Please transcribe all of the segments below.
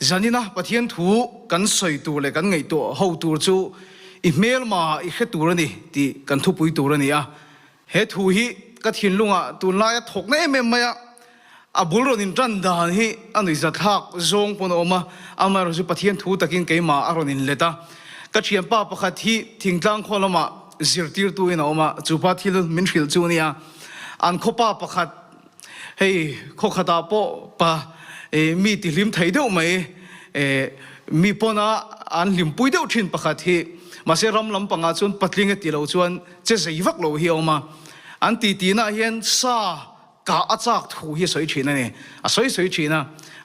Zanina Pathian thu kan sawi tur leh kan ngaihtuah ho tur chu i hmelma i hre tur a ni tih kan thupui tur a ni a. He thu hi ka thinlungah tunlaia thawkna em em mai a, a bul rawn intan dan hi a nuihzatthlak zawng pawn a awm a, amaherawhchu chu Pathian thu takin keimah a rawn inlet a. Ka thianpa pakhat hi thingtlang khaw lamah zirtirtuin a awm a, chu pa thil min hrilh chu a nia. An khawpa pakhat hei khaw khatah pawh pa mi tihlim thei deuh mai mi pawna an hlimpui deuh thin pakhat hi mahse ram lampangah chuan patling a ti lo chuan che zei vak lo hi a awm a, an titi-naah hian sa kah a chak thu hi a sawi thin a ni. A sawi sawi thin a,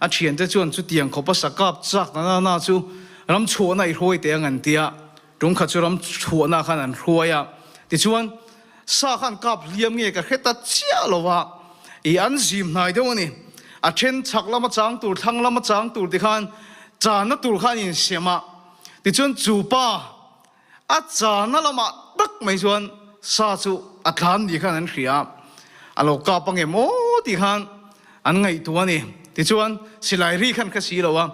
a thiante chuan chutiang khawpa sa kap chak na na na chu ram chhuahna i hruai teh ang an ti a, tum khat chu ram chhuahna khan an hruai a, tichuan sa khan kap hliam nge ka hre ta chiah lo va, i an zim hnai deuh a ni. A then chhak lama chang tur, thlang lama chang tur tikhan channa tur kha an insiam a, tichuan chu pa A chana lamah tak mai chuan sa chu a tlan ni khan an hria a, a lo kap ang em aw tih khan an ngaihtuah a ni. Tichuan silai ri khan ka si lo a,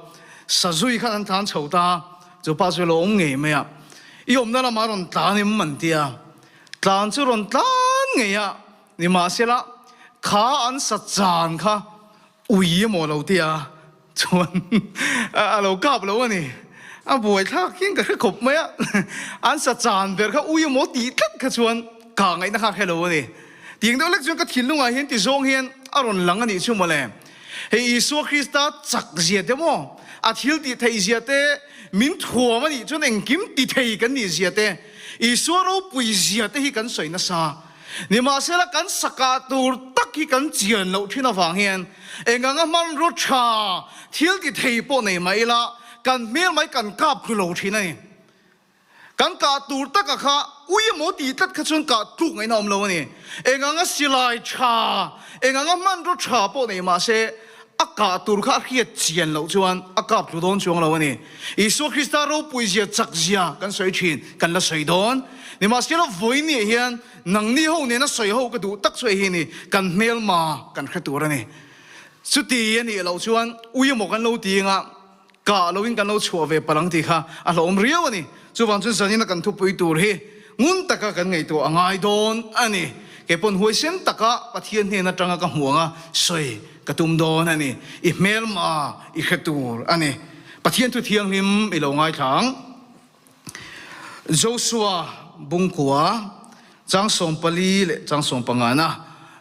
sazui khan an tlan chho ta a, chu pa chu a lo awm ngei mai a, i awmna lamah a rawn tlan em an ti a, tlan chu rawn tlan ngei a, nimahsela kha an sa chan kha ui emaw lo ti a. Chuan a lo kap lo a ni. A buai thlak hian ka hre khawp mai a. An sa chan ber kha ui emaw tih tlat kha chuan kah ngaihna kha hre lo a ni. Tiang deuh lek chuan ka thinlungah hian ti zawng hian a rawn lang a nih chu mawle. Hei Isua Krista chak zia te maw, a thil tih theih zia te, min thuam a nih chuan engkim ti thei kan nih zia te, Isua ropui zia te hi kan sawi nasa. Nimahsela kan sakah tur tak hi kan chian loh thin avang hian eng anga hmanraw tha thil ti thei pawh nei mah ila kan hmel mai kan kap thlu lo thin a ni. Kan kah tur taka kha ui emaw tih tlat kha chuan kah tluk ngaihna awm lo a ni. Eng anga silai tha, eng anga hmanraw tha pawh nei mah se a kah tur kha a hriat chian loh chuan a kap thlu dawn chuang lo a ni. Isua Krista ropui zia chak zia kan sawi thin, kan la sawi dawn. Nimahsela vawiin hian nangni ho nena sawi ho ka duh tak chu hei hi ni, kan hmelma kan hre tur a ni. Chuti a nih loh chuan ui emaw kan lo ti anga kah loin kan lo chhuah ve palh ang tih kha a hlauhawm riau a ni. Chuvang chuan zanina kan thupui tur hi ngun taka kan ngaihtuah a ngai dawn a ni. Kei pawn huaisen taka Pathian hnen atanga ka hmuh anga sawi ka tum dawn a ni. I hmelma i hre tur a ni. Pathian thu thianghlim i lo ngaithla ang. Joshua bungkua chang 14 leh chang 15 na.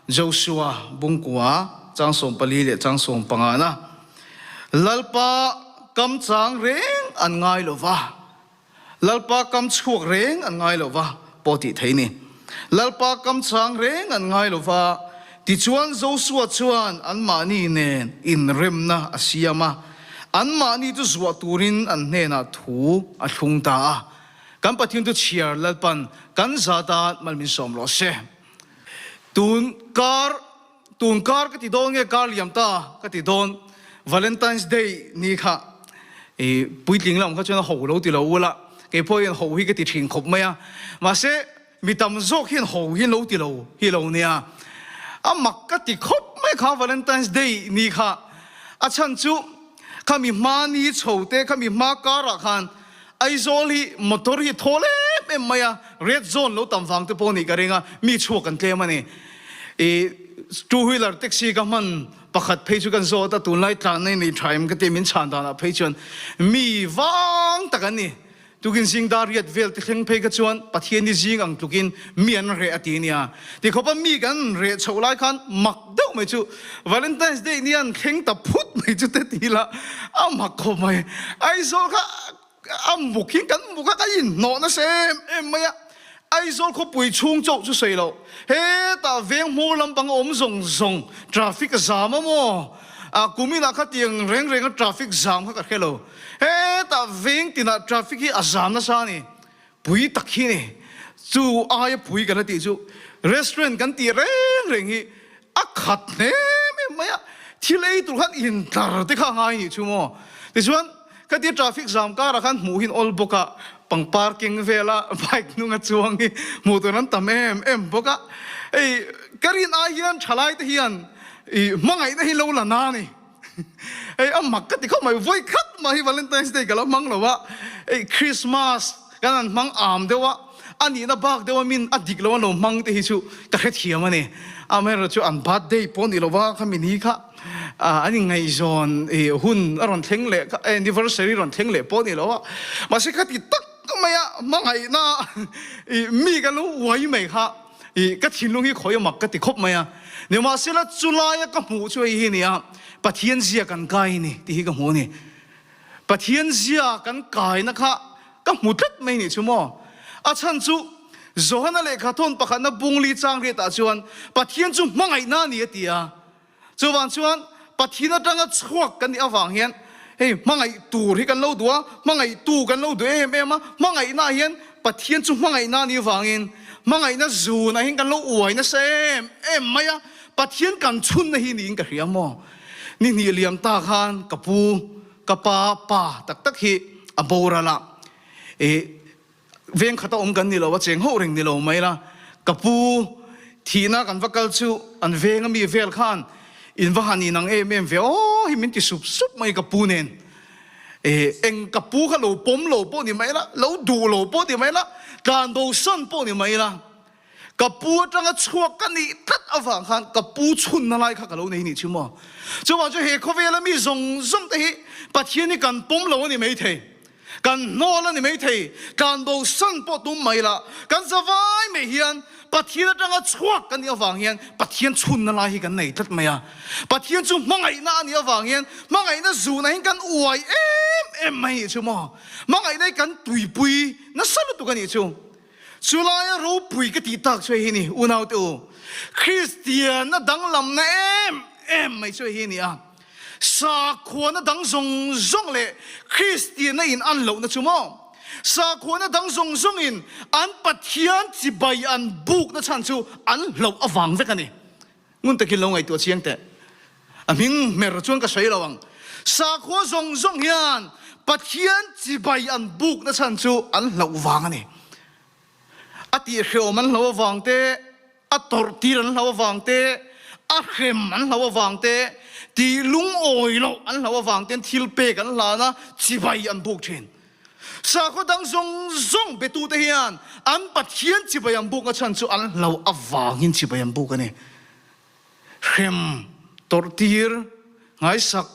Joshua bungkua chang 14 leh chang 15 na. Lalpa kam chang reng an ngai lo va, Lalpa kam chhuak reng an ngai lo va pawh tih theih ni. Lalpa kam chang reng an ngai lo va, tichuan Joshua chuan anmahni nen inremna a siam a, anmahni chu zuah turin an hnenah thu a thlung ta a. Kan Pathian chu chhiar Lalpan kan za tan mal min sawm rawh se. Tun kar Tun kar ka ti dawn nge kar liam ta ka ti dawn Valentine's Day ni kha i puitling lam kha chuan a ho lo ti lo ula kei pawh hian ho hi ka ti thin khawp mai a mahse mi tam zawk hian ho hi an lo ti lo hi lo nia a mak ka ti khawp mai kha Valentine's Day ni kha a chhan chu khami hma ni chho te khami hma karah khan Aizawl hi motor hi thawl em em mai a, red zone lo tam vang te pawh nih ka ring a, mi chhuak an tlem a ni. I two wheeler taxi ka hman pakhat phei chu kan zawt a, tunlai tlanna in ei tha em ka ti a, min chhan danah phei chuan mi vang tak an ni. Tukin zing dar riat vel te thleng phei kha chuan Pathian hi zing ang tlukin mi an reh a ti nia. Tikhawpa mi kan reh chhoh lai khan mak deuh mai chu Valentine's Day ni an thleng ta phut mai chu te ti ila a mak khawp mai. Aizawl kha a muk hi kan muk a kan inhnawh nasa em em mai a, Aizawl khawpui chhung chauh chu sawi loh hetah veng hmawr lampang a awm zawng zawng traffic a zam a maw? A kuminah kha tiang reng reng a traffic zam kha ka hre lo. Hetah veng tinah traffic hi a zam nasa a ni. Pui tak hi ni. Chu aia pui kan la tih chu restaurant kan tih reng reng hi a khat hnem em mai a, thil ei tur khan intlar te kha a ngai nih chu maw. Tichuan khatia traffic jam karah khan hmuh hin awl bawk a, pangpar keng vela bike hnunga chuang hi hmuh tur an tam em em bawk a. Hei ka rin ai hian thalai te hian i hmangaihna hi lo la na a ni. Hei a mak ka ti khawp mai, vawi khat mah hi Valentine's Day ka lo hmang lo a, hei Christmas kan han hmang am deuh a, a nihna bak deuh a min a dik lo a lo hmang te hi chu ka hrethiam a ni. Amaherawhchu chu an birthday pawh ni lo va khami ni kha an inngaihzawn hun a rawn thleng leh kha anniversary rawn thleng leh pawh ni lo a, mahse khati tak mai a hmangaihna mi kan lo uai mai kha I ka thinlung hi khawi a mak ka ti khawp mai a, nimahsela chulaia ka hmuh chu hei hi nia, Pathian zia kan kai a ni tih hi ka hmu a ni. Pathian zia kan kaina kha ka hmu tlat mai nih chu maw? A chhan chu Johana lehkha thawn pakhatna bungli chang riatah chuan Pathian chu hmangaihna a ni a ti a. Chuvang chuan Pathian atanga chhuak kan nih avang hian hei hmangaih tur hi kan lo duh a, hmangaihtu kan lo duh em em a, hmangaihnaah hian Pathian chu hmangaihna a nih avangin hmangaihna zunah hian kan lo uai nasa em em mai a, Pathian kan chhunna hi niin ka hria maw? Ni hnih liam ta khan ka pu, ka pa pa tak tak hi a boral a, ih Veng khata awm kan ni lo a, cheng hauh reng ni lo mai la. Ka pu, thihna kan va kal chu an veng ami vel khan in va han inang em em ve aw hi min ti sup sup mai ka pu nen. E, eng ka pu kha lo pawm lo pawh ni mai la, lo duh lo pawh ni mai la, tlan bosan pawh ni mai la. Ka pu atanga chhuak ka nih tlat avang khan ka pu chhunna lai kha ka lo nei nih chu maw. Chuvang chu he khawvela mi zawng zawng te hi Pathian hi kan pawm lo a ni maithei, kan hnawl a ni maithei, tlan bosan pawh tum mai la, kan zavai mai hian Pathian atanga chhuak kan nih avang hian Pathian chhunna lai hi kan nei tlat mai a. Pathian chu hmangaihna a nih avang hian hmangaihna zunah hian kan uai em em mai nih chu maw. Hmangaihna hi kan tuipui nasa lutuk a nih chu. Chulaia ropui ka tih tak chu hei hi ni, unaute u, Kristianna danglamna em em mai chu hei hi a ni a. Sakhuana dang zawng zawng leh Kristianna in an lohna chu maw? Sakhuana dang zawng zawngin an Pathian chibai an bukna chhan chu an hlauh avang vek a ni. Ngun takin lo ngaihtuah chiang teh. A hming hmer chuan ka sawi lo ang. Sakhua zawng zawng hian Pathian chibai an bukna chhan chu an hlauh vang a ni. A tihhrehawm an hlauh avang te, a tawrh tir an hlauh avang te, a hrem an hlauh avang te, tih lungawi loh an hlauh avang ten thil pek an hlan a, chibai an buk thin. Sakhaw dang zawng zawng betute hian an Pathian chibai an bukna chhan chu an hlauh avangin chibai an buk a ni. Hrem, tawrhtir, ngaisak,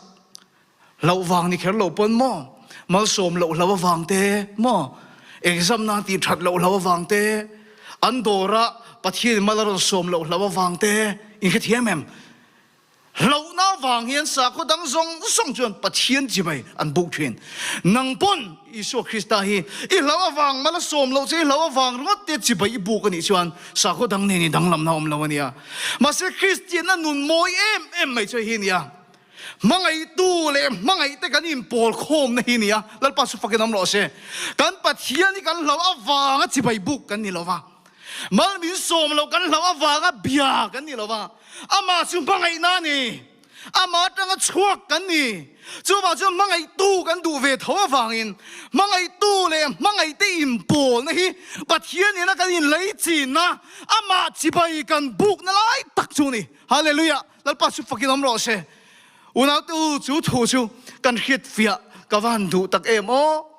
hlauh vang ni kher lo pawn maw? Malsawm loh hlauh avang te maw? Exam nan tih that loh hlauh avang te, an dawrah Pathianin mal a rawn sawm loh hlauh avang te, in hrethiam em? Hlauhna vang hian sakhaw dang zawng zawng chuan Pathian chibai an buk thin. Nang pawn Isua Krista hi i hlauh avang mal a sawm loh che i hlauh avang ringawt te chibai i buk a nih chuan sakhaw dang nen i danglamna a awm lo a nia. Mahse Kristianna nun mawi em em mai chu hei hi a nia. Hmangaihtu leh hmangaihte kan inpawl khawmna hi a nia. Lalpa chu fakin awm rawh se. Kan Pathian hi kan hlauh avanga chibai buk kan ni lo va. Mal min sawm loh kan hlauh avanga bia kan ni lo va, amah chu hmangaihna a ni. Amah atanga chhuak kan ni. Chuvang chuan hmangaihtu kan duh ve tho avangin hmangaihtu leh hmangaihte inpawlna hi Pathian nena kan inleichinna, amah chibai kan bukna lai tak chu a ni. Hallelujah! Lalpa chu fakin awm rawh se. Unaute u, chu thu chu kan hriatfiah ka va han duh tak em aw!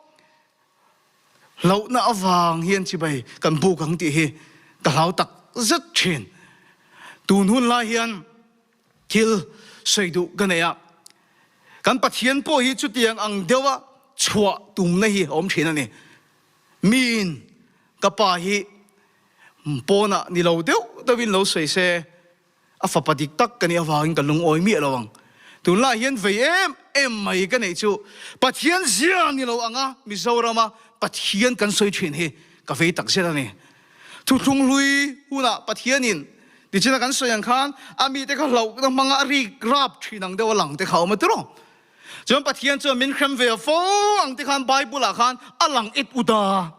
Hlauhna avang hian chibai kan buk ang tih hi ka hlau tak zet thin. Tun hun lai hian thil sawi duh ka nei a, kan Pathian pawh hi chutiang ang deuha chhuah tumna hi a awm thin a ni. Miin ka pa hi pawnah ni lo deuh deuhin lo sawi se, A fapa dik tak ka nih avangin ka lungawi miah lo ang. Tunlai hian vei em em mai ka neih chu Pathian zia ni lo anga Mizorama Pathian kan sawi thin hi ka vei tak zet a ni. Thuthlung hlui hunah Pathianin tichina kan sawi ang khan a mite kha hlauhna hmanga a rik rap thin ang deuh a lang te kha a awm a tiraw. Chuan Pathian chuan min hrem ve fo ang te khan Bible ah khan a lang et ut a.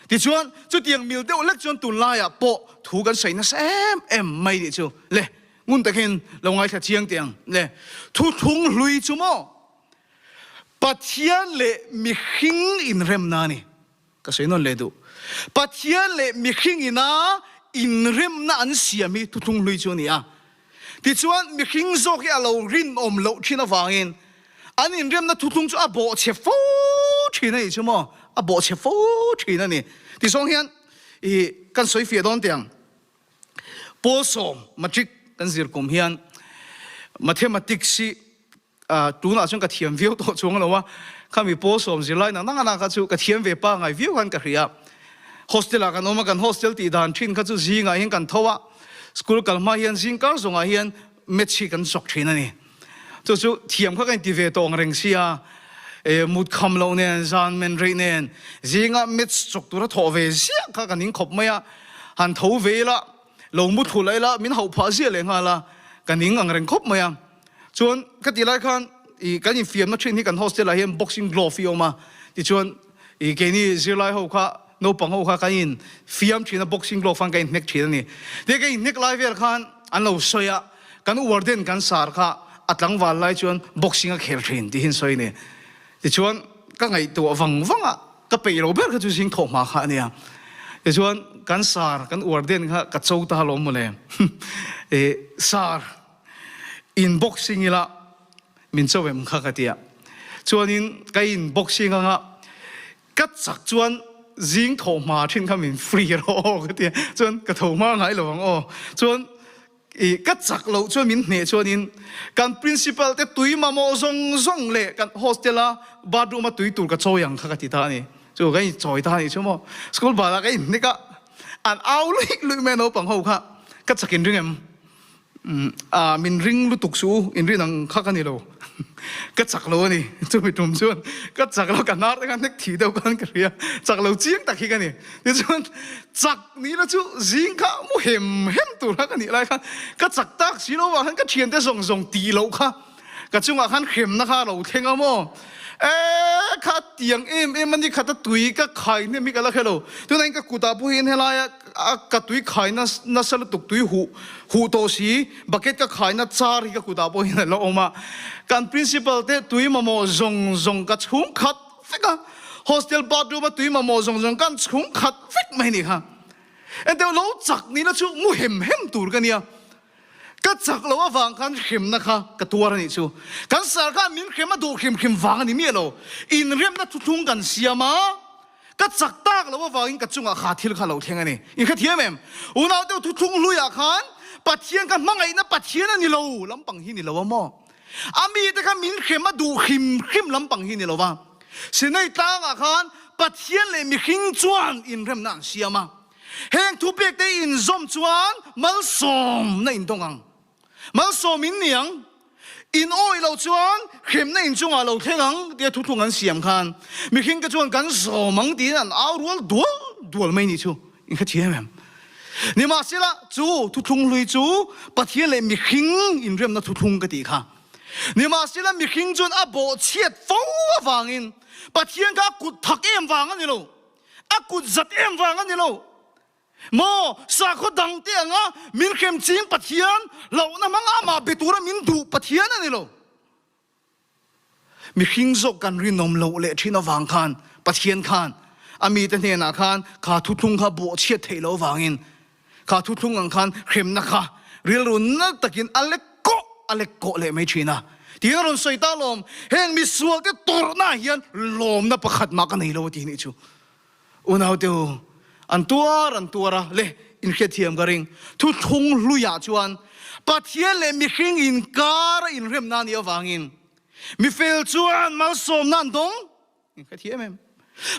Tichuan, chutiang mil deuh lek chuan tunlaiah pawh thu kan sawi nasa em em mai nih chu le. Ngun takin lo ngaithla chiang teh ang le. Thuthlung hlui chu maw Pathian leh mihring inremna a ni. Ka sawi nawn leh duh. Pathian leh mihring ina inremna an siam hi thuthlung hlui chu a ni a. Tichuan, mihring zawk hi a lo rinawm loh thin avangin an inremna thuthlung chu a bawhchhe fo thin a nih chu maw? A bawhchhe fo thin a ni. Tizawng hian i kan sawi fiah dawn teh ang. Pawl sawm matric kan zir kum hian mathematics hi Tunah chuan ka thiam viau tawh chuang lo a, khami pawl sawm zirlai nang nang ana kha chu ka thiam ve pangai viau khan ka hria. Hostel ah kan awm a, kan hostel tih dan thin kha chu zingah hian kan tho a, school kal hma hian zing kar zawngah hian maths hi kan chawk thin a ni. Chu chu thiam kha ka inti ve tawh ang reng sia, mut kham loh nen, zan men reih nen, zingah maths chawk tura thawh ve ziah kha ka ning khawp mai a, han tho ve ila, lo mu thlu lah ila min hauh phah ziah leh nghal a, ka ning ang reng khawp mai a. Chuan ka tih lai khan ih kan infiamna thin hi kan hostel ah hian boxing glove hi a awm a, tichuan ih keini zirlai ho kha naupang ho kha kan in fiam thin a boxing glove khan kan in hnek thin a ni. Tia kan in hnek lai vel khan an lo sawi a, kan warden kan sar kha a tlangval lai chuan boxing a khel thin tih hi an sawi a ni. Tichuan ka ngaihtuah vang vang a, ka peih lo ber kha chu zing thawh hma kha a nia. Tichuan kan sar kan warden kha ka cho ta alawm mawle ih sar In boxing ila min cho em kha ka ti a. Chuanin ka in boxing anga ka chak chuan zing thawh hma thin kha min free rawh aw ka ti a. Chuan ka tho hma ngai lo ang aw. Chuan i ka chak loh chuan min hneh chuanin kan principal te tui mamawh zawng zawng leh kan hostel a bathroom a tui tur ka chawi ang kha ka ti ta a ni. Chu ka inchawi ta a nih chu maw. School banah ka inhnek a, an au luih luih mai a naupang ho kha. Ka chak inring em? Aaa min ring lutuk suh u, in rin ang kha ka ni lo, ka chak lo a ni, chumi tum chuan ka chak lo, ka hnar te khan hnek thih deuh khan ka hria, chak lo chiang tak hi ka ni. Tichuan chak ni la chu zing kha mu hem hem tur kha ka nih lai khan ka chak tak si lo vang khan ka thiante zawng zawng tih loh kha Ka chungah khan hremna kha a lo thleng a maw? Ee, kha tiang em em a ni khat a tui ka khai hnem hi ka la hre lo. Tunah in ka kutah pawh hian helaia ka tui khai nasa lutuk tui huh huh tawh si, bucket ka khaina char hi ka kutah pawh hian a la awm a. Kan principal te tui mamawh zawng zawng ka chhung khat vek a, hostel bathroom a tui mamawh zawng zawng kan chhung khat vek mai ni kha. Enteh lo chak nihna chu mu hem hem tur ka nia. Ka chak loh avang khan hremna kha ka tuar a nih chu. Kan sar khan min hrem a duh hrim hrim vang a ni miah lo. Inremna thuthlung kan siam a, ka chak tak loh avangin ka chungah kha thil kha a lo thleng a ni. In hrethiam em? Unau deuh thuthlung hluiah khan Pathian kha hmangaihna Pathian a ni lo lampang hi ni lo a maw? A mite kha min hrem a duh hrim hrim lampang hi ni lo va. Sinai tlangah khan Pathian leh mihring chuan inremna an siam a. Heng thupek te inzawm chuan malsawmna in dawng ang. Malsawm in ni ang. In awih loh chuan hremna in chungah lo thleng ang tia thuthlung an siam khan mihring te chuan kan zawm ang tiin an au rual dual dual mai nih chu in hrethiam em? Nimahsela chu thuthlung hlui chu Pathian leh mihring inremna thuthlung ka tih kha. Nimahsela mihring chuan a bawhchhiat fo avangin Pathian kha a kut thak em vang a ni lo. A kut zat em vang a ni lo maw? Sakhaw dang te anga min hrem ching Pathian lohna hmanga amah be tura min duh Pathian a ni lo. Mihring zawk kan rinawm loh leh thin avang khan Pathian khan a mite hnenah khan kha thuthlung kha bawhchhiat theih loh avangin Kha thuthlung ang khan hremna kha rilru nal takin a lek kawh a lek kawh leh mai thin a. Tiin a rawn sawi ta alawm, heng misual te tawrhna ah hian lawmna pakhat mah ka nei lo a ti nih chu. Unau te u, an tuar an tuar a, le inhriatthiam ka ring. Thuthlung hluiah chuan Pathian leh mihring inkar a inremna a nih avangin mifel chuan malsawmna an dawng. Inhrethiam em?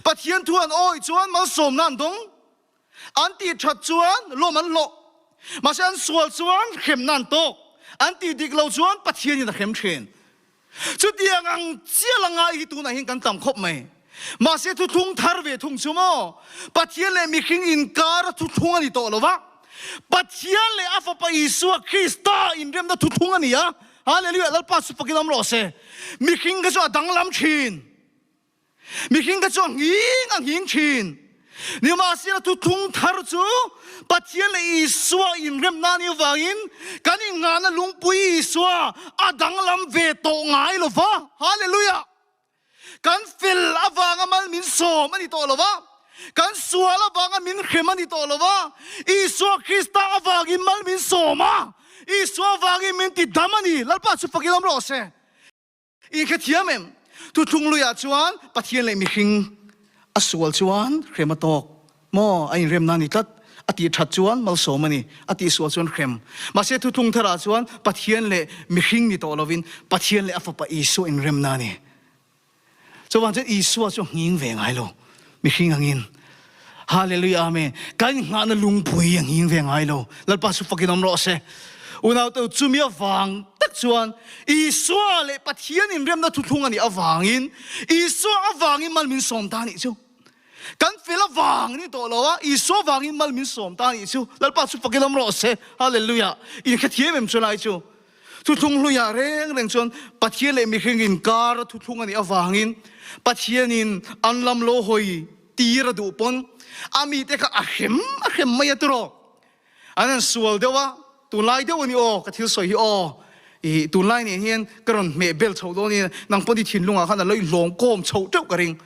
Pathian thu an awih chuan malsawmna an dawng. An tih that chuan lawm an hlawh. Mahse an sual chuan hremna an tawk. An tih dik lo chuan Pathianin a hrem thin. Chutiang ang chiah la ngai hi tunah hian kan tam khawp mai. Mahse thuthlung thar ve thung chu maw? Pathian leh mihring inkar a thuthlung a ni tawh lo va. Pathian leh a Fapa Isua Krista inremna thuthlung a ni a. Hallelujah! Lalpa chu fakin awm rawh se. Mihring kha chu a danglam thin. Mihring kha chu a nghing a nghing thin. Nimahsela thuthlung thar chu Pathian leh Isua inremna a nih avangin kan innghahna lungpui Isua a danglam ve tawh ngai lo va. Hallelujah! Kan fel avanga mal min sawm a ni tawh lo va, kan sual avanga min hrem a ni tawh lo va, Isua Krista avangin mal min sawm a. Isua vangin min ti dam a ni. Lalpa chu fakin awm rawh se. I hrethiam em? Thuthlung luiah chuan Pathian leh mihring a sual chuan hrem a tawk maw? A inremna a ni tlat. A tih that chuan malsawm a ni, a tih sual chuan hrem. Mahse thuthlung tharah chuan Pathian leh mihring ni tawh lovin Pathian leh a Fapa Isua inremna a ni. Chuvang chuan Isua chu a nghing ve ngai lo, mihring angin. Hallelujah Amen. Kan inghahna lungpui a nghing ve ngai lo. Lalpa chu fakin awm rawh se. Unaute chumi avang tak chuan Isua leh Pathian inremna thuthlung a nih avangin Isua avangin mal min sawm ta a nih chu. Kan fel avang ni tawh lo a, Isua avangin mal min sawm ta a nih chu. Lalpa chu fakin awm rawh se. Hallelujah. Inhrethiam em chu lai chu. Thuthlung hluiah reng reng chuan Pathian leh mihring inkar a thuthlung a nih avangin Pathianin an lam lo hawi tir a duh pawn a mite kha a hrem a hrem mai a tiraw. An han sual deuh a, tunlai deuh a ni aw ka thil sawi hi aw i tunlai nen hian ka rawn hmeh bel chho dawn in nang pawn i thinlungah khan a lo inhlawm kawm chho teuh ka ring.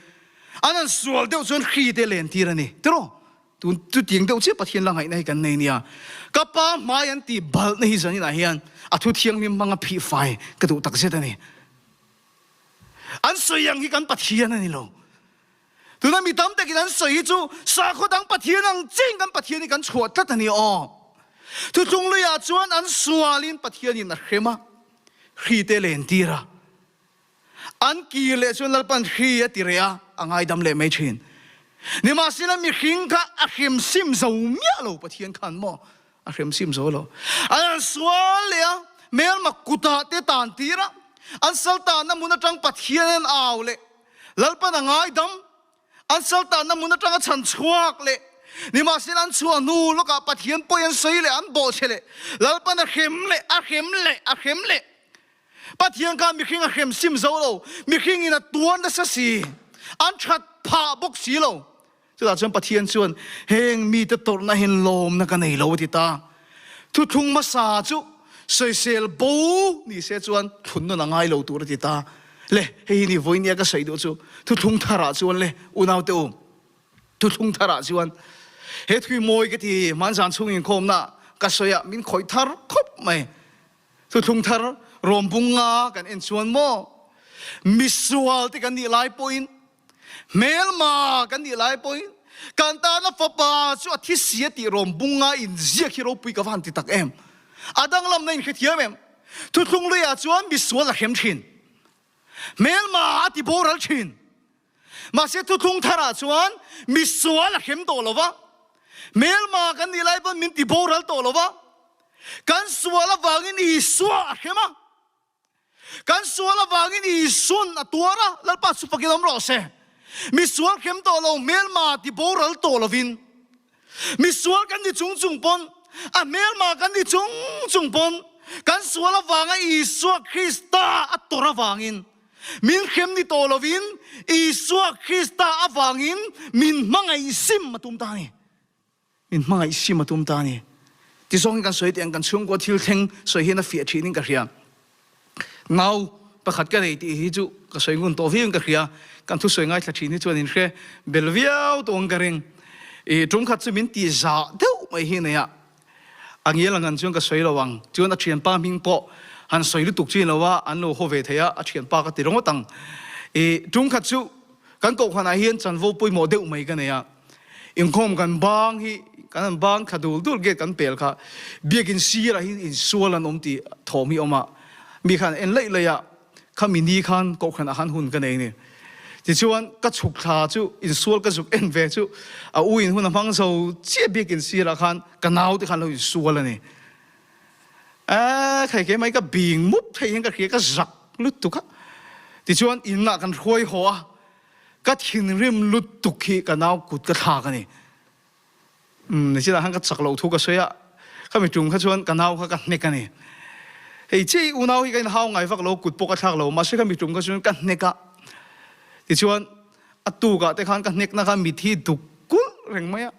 An han sual deuh chuan hri te len tir a ni tiraw. Tun chutiang deuh chiah Pathian la ngaihna hi kan nei nia. Ka pa hmai an tih balhna hi zaninah hian a thu thianghlim hmanga phih fai ka duh tak zet a ni. An sawi ang hi kan Pathian a ni lo. Tuna mi tam takin an sawi hi chu sakhaw dang Pathian ang chiin kan Pathian hi kan chhuah tlat a ni aw. Thuthlung luiah chuan an sualin Pathianin a hrem a, hri te len tir a. An kir leh chuan Lalpan hri a ti reh a, a ngaidam leh mai thin. Nimahsela mihring kha a hrem sim zo miah lo, Pathian khan maw a hrem sim zo lo. An han sual leh a, hmelma kutah te tan tir a, an sal tanna hmun atang Pathian an au leh, Lalpan a ngaidam, an sal tanna hmun atanga chhan chhuak leh, nimahsela an chhuah hnu lawkah Pathian pawi an sawi leh, an bawhchhe leh, Lalpan a hrem leh, a hrem leh, a hrem leh. Pathian kha mihring a hrem sim zo lo, mihring in a tuar nasa si, an that phah bawk si lo. Chutah chuan Pathian chuan heng mite tawrhna hian lawmna ka nei lo a ti ta. Thuthlung hmasa chu sawisel bo ni se chuan thlun nawn a ngai lo tur a ti ta. Le, hei hi ni vawinia ka sawi duh chu, thuthlung tharah chuan le unaute u, thuthlung tharah chuan he thui mawi ka ti hmanzan chhung inkhawmna ka sawi a, min khawih thar khawp mai. Thuthlung thar rawmbung nga kan en chuan maw misual te kan nih lai pawhin hmelma kan nih lai pawhin kan tana fapa chu a thi si a tih rawmbung nga in ziak hi ropui ka va han ti tak em. A danglamna in hrethiam em? Thuthlung luiah chuan misual a hrem thin. Hmelma a ti boral thin. Mahse thuthlung tharah chuan misual a hrem tawh lo va, hmelma kan nih lai pawn min ti boral tawh lo va, kan sual avangin Isua a hrem a, kan sual avangin Isuan a tuar a, Lalpa chu fakin awm rawh se. Misual hrem tawh lo, hmelma ti boral tawh lovin, misual kan ni chung chung pawn, a hmelma kan ni chung chung pawn, kan sual avanga Isua Krista a tawrh avangin, Min hrem ni tawh lovin Isua Krista avangin min hmangaih sim a tum ta a ni. Min hmangaih sim a tum ta a ni. Ti zawngin kan sawi teh ang, kan chhungkua thil thleng sawi hian a fiah thinin ka hria. Nau pakhat ka nei tih hi chu ka sawi ngun tawh viauin ka hria. Kan thusawi ngaithla thin hi chuan in hre bel viau tawh ang ka ring. I tumkhat chu min ti zah deuh mai hi a nei a. A ngial ang an chuan ka sawi lo ang. Chuan a thianpa hming pawh han sawi lutuk chi lo a, an lo haw ve thei a, a thianpa ka ti ringawt ang. I tumkhat chu kan kohhranah hian chanvo pawimawh deuh mai ka nei a. Inkhawm kan bang hi kan han bang thla dul dul gate kan pel kha biakin sirah hian insual an awm tih thawm hi a awm a. Mi khan en laih laih a. Khami ni khan kohhranah khan hun ka nei ni. Tichuan ka chhuk thla chu insual ka zuk en ve chu a u in hun a hmang zo chiah biakin sirah khan ka nau te khan lo insual a ni. Eeh thei ke mai ka bing mup thei hian ka hria ka zak lutuk a. Tichuan inah kan hruai haw a, ka thinrim lutuk hi ka nau kut ka thlak a ni. Umm nichina khan ka chak loh thu ka sawi a, khami tum kha chuan ka nau kha ka hnek a ni. Hei chiah unau hi ka inhau ngai vak lo, kut pawh ka thlak lo, mahse khami tum kha chuan ka hnek a. Tichuan a tukah te khan ka hnekna kha mit hi duk kulh reng mai a,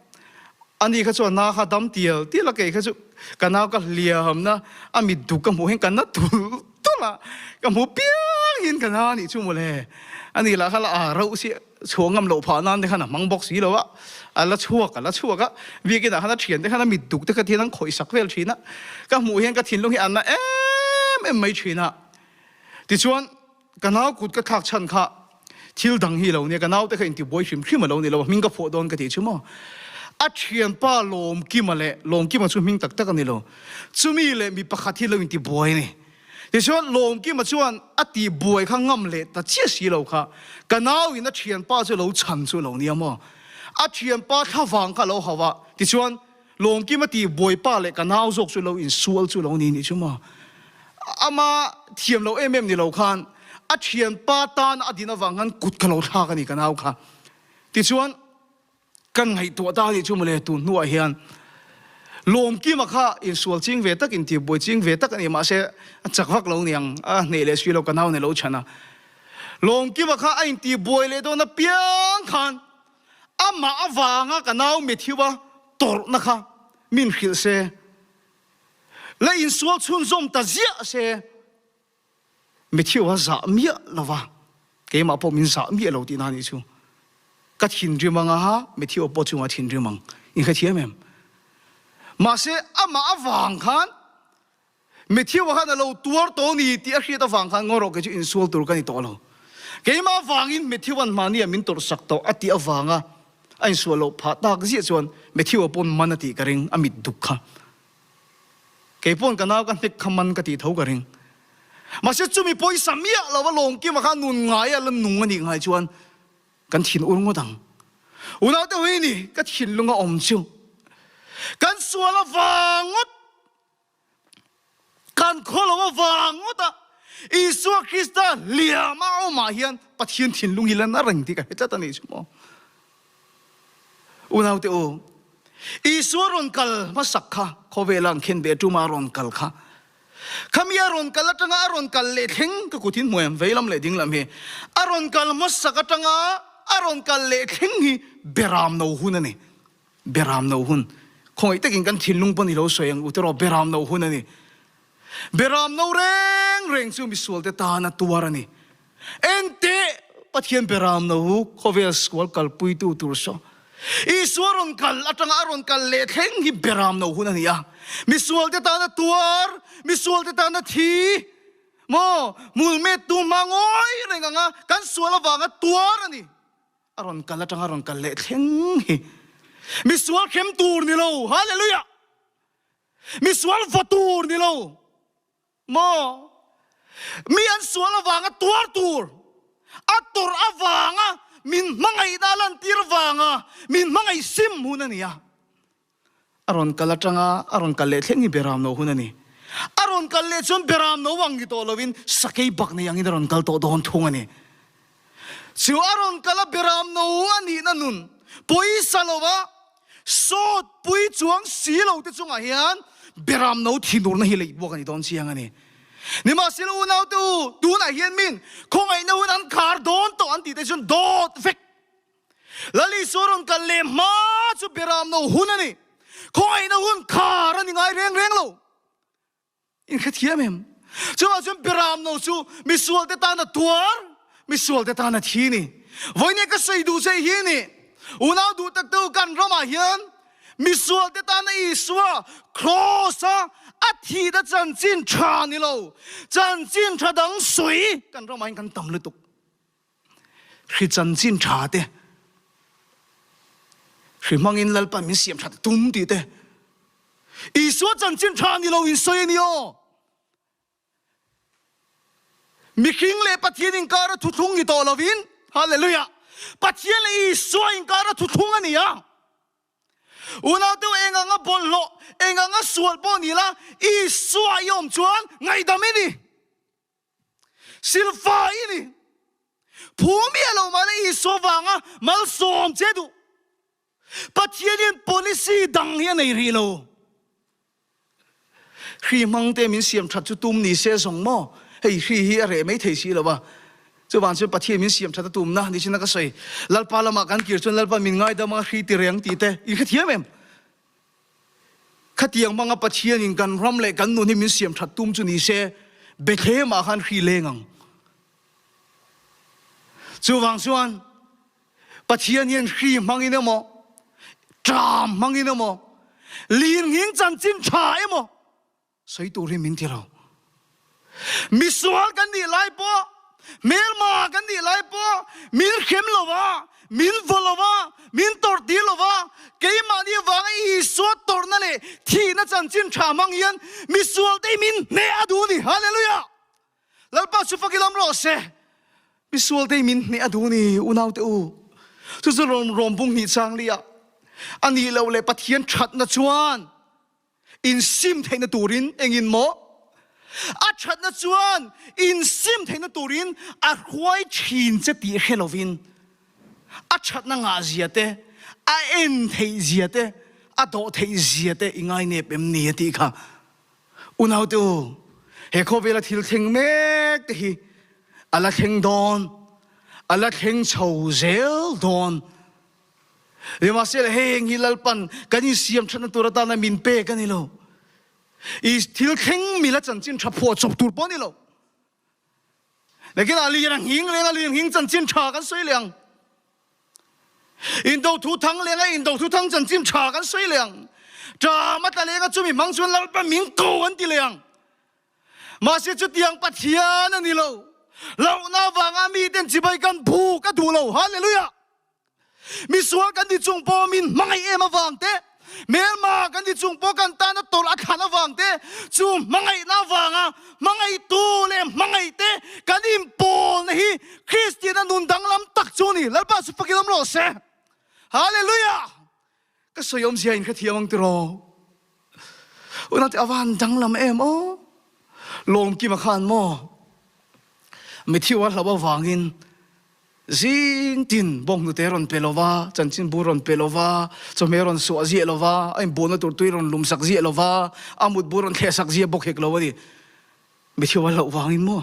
ani kha chuan na kha dam tial tial a, kei kha chu ka nau ka hliamna a mit duk ka hmuh hian ka na tulh tulh a, ka hmu piang hian ka na anih chu mawle. Ani lah kha la a rauh si chhuah ngam loh phah nan te khan a hmang bawk si lo a, a la chhuak a la chhuak a, biakin ah khan a thian te khan a mit duk te kha thian an khawih sak vel thin a, ka hmuh hian ka thinlung hi a na em em mai thin a. Tichuan ka nau kut ka thlak chhan kha thil dang hi lo nia, ka nau te kha intibuai hrim hrim a lo ni lo a, hming ka phuah dawn ka tih chu maw. A thianpa Lawmkima leh Lawmkima chu hming tak tak a ni lo, chumi leh mi pakhat hi lo intibuai a ni. Tichuan Lawmkima chuan a tih buai kha ngam leh ta chiah si lo kha, ka nau in a thianpa chu lo chhan chu lo nia maw? A thianpa thlavang kha a lo hauh a, tichuan Lawmkima tih buai pa leh ka nau zawk chu lo insual chu lo ni nih chu maw? Ama thiam lo em em ni lo khan a thianpa tan a din avang khan kut ka lo thlak a ni ka nau kha. Tichuan. Kan ngaihtuah ta anih chu mawle tun hnuah hian Lawmkima kha insual ching ve tak intihbuai ching ve tak a ni mahse a chak vak lo niang a hneh leh si lo ka nau nei lo chhan a Lawmkima kha a intihbuai leh dawn apiang khan amah avanga ka nau Matthew a tawrhna kha min hrilh se la insual chhunzawm ta ziah se. Matthew a zah miah lo va, keimah pawh min zah miah lo tihna anih chu. Ka thinrim ang a, Matthew pawh chungah thinrim ang. In hrethiam em? Mahse, amah avang khan Matthew khan a lo tuar tawh ni tih a hriat avang khan ngaw rawh kei chu insual tur ka ni tawh lo. Keimah avangin Matthew an mahni ah min tawrhsak tawh a tih avanga a insual loh phah tak ziah chuan Matthew-a pawn man a tih ka ring, a mit duk kha. Kei pawn ka nau ka hnek kha man ka tih tho ka ring. Mahse chumi pawisa miah lo a lawmkima kha nun ngai a la nung a nih ngai chuan kan thin ur ngawt ang. Unau te hui ni ka thinlung a awm chu kan sual avang ngawt, kan khaw lo avang ngawt a Isua Krista hliam a awmah hian Pathian thinlung hi la na reng tih ka hre tlat a nih chu maw. Unaute u, Isua rawn kal hmasak kha khawvela an khen ve tuma a rawn kal kha. Khami a rawn kal atanga a rawn kal leh thleng ka kut hin hmuh em, veilam leh dinglam hi. A rawn kal hmasak atanga a rawn kal leh thleng hi beram no hun a ni. Beram no hun. Khawngaih takin kan thinlung pawn i lo sawi ang u tiraw, beram no hun a ni. Beram no reng reng chu misualte tan a tuar a ni. Enteh, Pathian beram no hu khawvel sual kalpuitu tur saw. Isua rawn kal atanga a rawn kal leh thleng hi beram no hun a ni a. Misualte tan a tuar, misualte tan a thi. Maw, hmulmettu hma ngawi reng anga kan sual avanga tuar a ni. A rawn kal atanga a rawn kal leh thleng hi misual hrem tur ni lo. Hallelujah! Misual va tur ni lo maw? Mi an sual avanga tuar tur, a tawrh avanga min hmangaihna a lantir vanga min hmangaih sim hun a ni a. A rawn kal atanga a rawn kal leh thleng hi beram no hun a ni. A rawn kal leh chuan beram no ang ni tawh lovin sakei bak nei angin a rawn kal tawh dawn thung a ni. Chu a rawn kal a beram no a nihna nun pawisa lova Sawt pui chuang si lo te chungah hian beram no thinurna hi leih buak a ni dawn chiang a ni. Nimahsela unaute u, tunah hian min khawngaihna hun an khar dawn tawh an tih te chuan dawt vek. Lal Isua rawn kal leh hma chu beram no hun a ni. Khawngaihna hun khar a ni ngai reng reng lo. In hrethiam em? Chuvang chuan Beram no chu misualte tan a tuar, misualte tan a thi ni. Vawinia ka sawi duh che hi ni, unau duh tak te u kan ramah hian misualte tana Isua kraws-a a thihna chanchin tha ni lo, chanchin tha dang sawi kan ramah hian kan tam lutuk. Hri chanchin tha te, hri hmangin Lalpan min siam that tum tih te, Isua chanchin tha ni lo in sawi a ni aw. Mihring leh Pathian inkara thuthlung ni tawh lovin, Hallelujah, Pathian leh Isua inkara thuthlung a ni a. Unau deuh eng anga bawlhhlawh, eng anga sual pawh ni la, Isua i awm chuan ngaihdam i ni. Silfa i ni. Phu miah lo mah le Isua vanga malsawm che duh. Pathianin policy dang hi a nei rih lo. Hri hmang te min siam that chu tum ni se zawng maw? Hei hri hi a reh mai thei si lo va. Chuvang chuan Pathian min siam that a tumna ni chin a ka sawi. Lalpa lamah kan kir chuan Lalpa min ngaidam anga hri ti reng tih te in hrethiam em? Khatiang hmanga Pathianin kan ram leh kan nun hi min siam that tum chu ni se, Bethlehem ah khan hri leng ang. Chuvang chuan Pathian hian hri hmangin emaw, ṭam hmangin emaw, lirnghing chanchin ṭha emaw sawi tur hi min ti lo. Misual kan nih lai pawh, hmelma kan nih lai pawh min hrem lo va, min vaw lo va, min tawrh tir lo va, keimahni avanga Isua tawrhna leh thihna chanchin ṭha hmang hian misualte hi min hneh a duh a ni. Hallelujah! Lalpa chu fak i lam rawh se. Misualte hi min hneh a duh a ni, unaute u. Chu chu rawm rawm bung hnih chang li ah a nih loh leh Pathian ṭhatna chuan insim theihna turin engin maw? A ṭhatna chuan insim theihna turin a hruai ṭhin che tih hre lovin a ṭhatna ngahzia te, a en theihzia te, a dawh theihzia te i ngainep em ni a tih kha. Unaute u, he khawvela thil thleng mek te hi a la thleng dawn, a la thleng chho zel dawn. Nimahsela heng hi Lalpan kan insiam thatna tur atana min pek a ni lo. I thil thleng mila chanchin tha phuah chawp tur pawh a ni lo. Lekin a lir a nghing reng a, lir nghing chanchin tha kan sawi leh ang. Indo thu thang leng a, indo thu thang chanchin tha kan sawi leh ang. Ṭam a tla leng a, chumi hmang chuan Lalpa min ko an ti leh ang. Mahse chutiang Pathian a ni lo. Hlauhna avanga miten chibai kan buk a duh lo. Hallelujah! Misual kan ti chung pawh min hmangaih em avang te, hmelma kan ti chung pawh kan tana tawrh a thlan avang te, chu hmangaihna avanga hmangaihtu leh hmangaih te kan inpawlna hi Kristiana nun danglam tak chu a ni. Lalpa chu fakin awm rawh se. Hallelujah! Ka sawi awmzia in hrethiam ang tiraw? Unau te a van danglam em aw? Lawmkima khan maw Matthew a hlauh avangin Zing tin bawnghnute rawn pe lo va, chanchinbu rawn pe lo va, chawhmeh rawn suah ziah lo va, a inbualna tur tui rawn lum sak ziah lo va, a mutbu rawn thleh sak ziah bawk hek lo a ni. Mithiau a hlauh vangin maw?